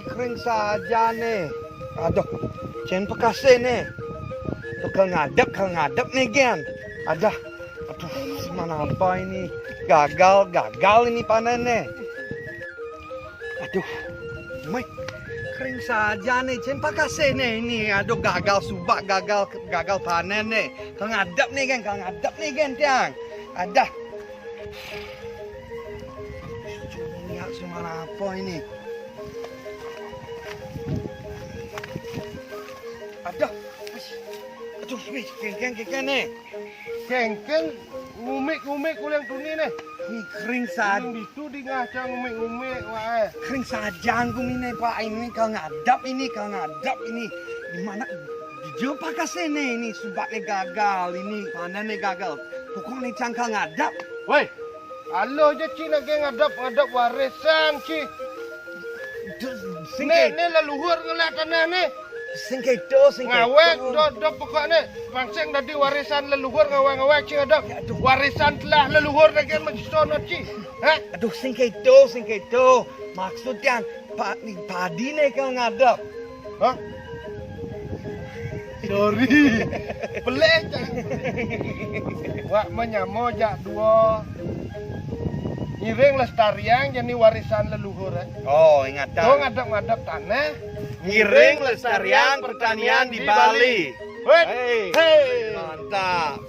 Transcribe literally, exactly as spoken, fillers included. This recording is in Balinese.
Kering saja ne. Aduh, cen pakase ne. Tuh kal ngadep, kal ngadep ne gen. Aduh, aduh, mana apa ini? Gagal, gagal ini panen ne. Aduh, mai, kering saja ne. Cen pakase ne ini. Aduh, gagal suba, gagal, gagal panen ne. Kal ngadep ne gen, kal ngadep ne gen tiang. Aduh. Coba lihat semana apa ini. Aduh, aduh, wih, kengkeng, kengkeng ne. Kengkeng ngumik-ngumik uliang tuni ne. Wih, kering saja. Itu dingah cang ngumik-ngumik wae. Kering saja ngumik ne, Pak. Ini kal ngadep ini, kal ngadep ini. Di mana? Di jauh pakase ne ini, suba ne gagal ini, panen ne gagal. Pokok ne cang kal ngadep. Woi, alo je ci nak ngadep, ngadep warisan ci. Sing ne, ne leluhur ngelah tanah ne. Sing kedo, sing kedo. Ngawek, do, do pokok ne. Pansing dadi warisan leluhur ngawek-ngawek ci ngadep. Ya, aduh. Warisan telah leluhur ne gen mesti sono ci. Hah? Aduh, sing kedo, sing kedo. Maksud yang pa-, ni padi ne kal ngadep. Hah? Sorry. Pelih, cang. Wak menyamo jak dua. Ngiring lestariang jani warisan leluhur, eh. Oh, ingat. Tuh ngadep-ngadep tanah. Ngiring lestariang pertanian di Bali. Weh. Hei. Hei. Mantap.